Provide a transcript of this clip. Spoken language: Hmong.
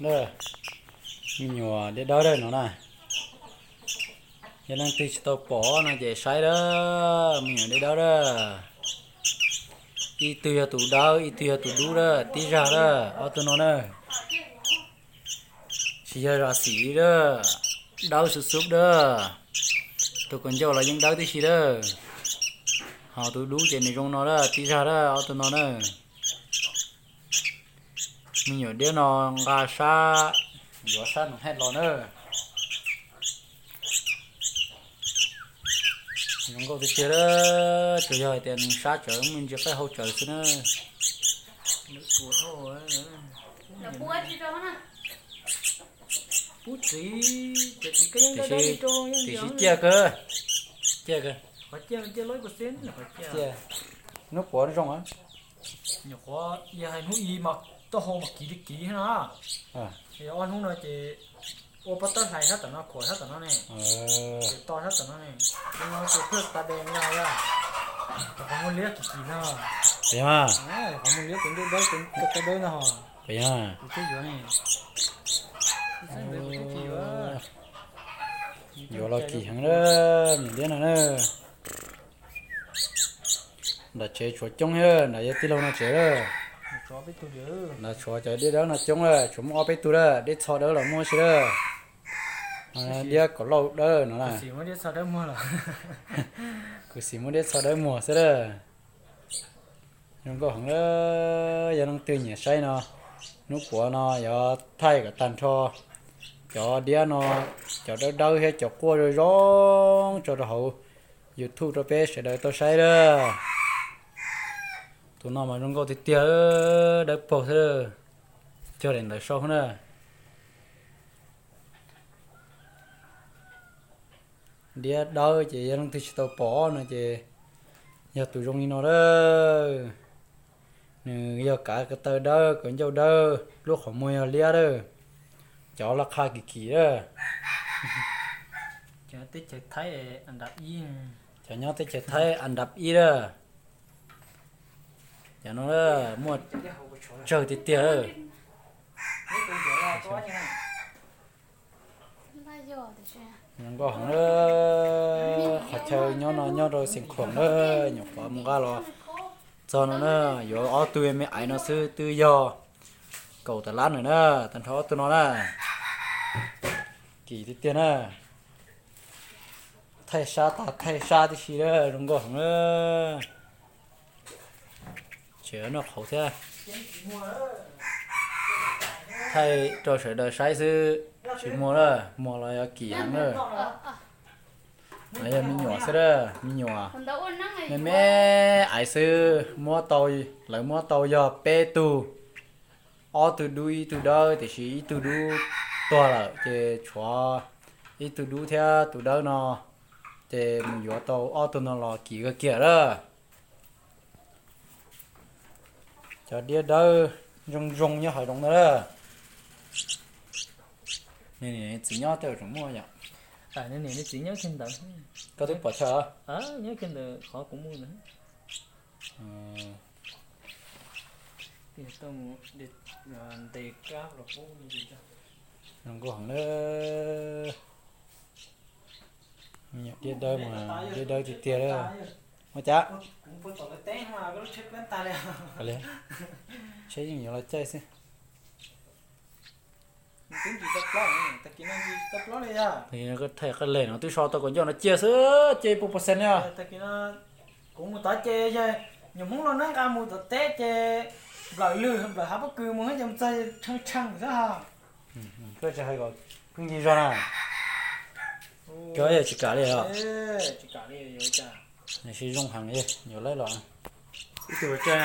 na, me nyuam diab dawb dawb no na. Yog leej twg tsis tau pom no ces saib dawb, me nyuam diab dawb dawb. Ib tug yog tus dawb, ib tug yog tus dub dawb, tib zag dawb, ob tug no na. Tsis yog zam xim dawb, dawb xub xub dawb. Tus kaus ncauj los yeej dawb tib si dawb. Ho tus dub ces nws zoo no dawb, tib zag dawb, ob tug no na. Me nyuam diab no nqa sab, yuav sab no hej los na. Zoo nkauj tiag tiag, tsuas yog hais tias nws sab tsawv muaj ntsis qej hau tsawv xwb na. Pub txiv, tiam sis ciaj kawg, ciaj kawg. Ciaj, hnub puav zoo. Nyuam qhuav yog hais hnub i mas taub hau mas kiv li kiv na. Ob hnub no ces ua pob tawb hlais sab tom no, khuam sab tom no ne, to sab tom no ne. Tus no tus phwj tas de no yog, rau qhov muaj liab kim kim no. Rau qhov muaj liab tus ntuj dawb, tus ntuj dawb no. Tus thiaj yuav ne. Yuav los kim heev na, me liab no na. Nram tsev tshuav coob thiab, nram yog tij laug no tsev lawm. Nram tshuav cov diab dawb no coob lawm, tshuav muaj ob peb tug lawm, diab txho dawb los muaj si lawm. Diab kom lauj dawb no na. Kuv sim muab diab txho dawb muag xwb lawm. Zoo nkauj heev, yog leej twg nyiam saib no, hnub puav no yuav thaij kom tag nrho cov diab no, cov dawb dawb thiab cov quaj zoo zoo tso rau hauv YouTube rau peb sawv daws tau saib lawm. Tus no mas zoo nkauj tiag tiag, dawb paug xwb, cog daim ntawv sau na. Diab dawb ces yog leej twg tsis tau pom no ces yog tus zoo li no lawm. Nws yog kav ko taw dawb, kav ncauj dawb, lub qhov muag yog liab lawm. Cov laj qha kim kim lawm. Cov nyob teb chaws Thaib an dab ib lawm. Cov no muaj tsawg tiag tiag lawm. Zoo nkauj heev, qhov chaw nyob no nyob rau Xeev Khuam na, nyuam qhuav mus nqa los txog no na, yuav ob tug me aiv no xwb twb yog kaum tawm lab nws na, tag nrho ob tug no na. Kim tiag tiag na. Thaij sab tag thaij sab tib si, zoo nkauj heev na. Tseem noj qhauv thiab. Thaij rau sawv daws saib xwb, tsis muag lawm, muag los yuav kim heev na. No yog me nyuam xwb a, me nyuam me me aiv xwb, muab tau, lawv muab tau yog peb tug, ob tug dub ib tug dawb, tiam sis ib tug dub tuag lawm ces tshuav ib tug dub thiab tus dawb no, ces mus yuav tau ob tug no los kim kawg kiag lawm. Cov diab dawb zoo zoo nyob hav zoov ntawd lawm. Niam txiv nyob tej tseem muaj yom? Niam txiv nyob kiag ntawd. Koj twb pom chaw? Nyob kiag ntawd qhov kuv mus ntawd. Ntes kab los pub. Zoo nkauj heev lawm. Me nyuam diab dawb mas diab dawb tiag tiag lawm. Ua cas? Tsheb yeej yuav los caij xwb. Thaij qab lej no twb so tau kom ncauj no ciaj xwb, ciaj ib puas percent na. Kuv mus tod ces yog nyuam Hmoob los neeb nqa mus tom teb ces nplawm lwg nplawm hav pob kws mus ces mus txog tshee tshee xwb ha. Koj tsis hais kom pheej yig zog na. Koj tsis kam li os. Sib zoo heev, yuav laib los. Ib tug tsa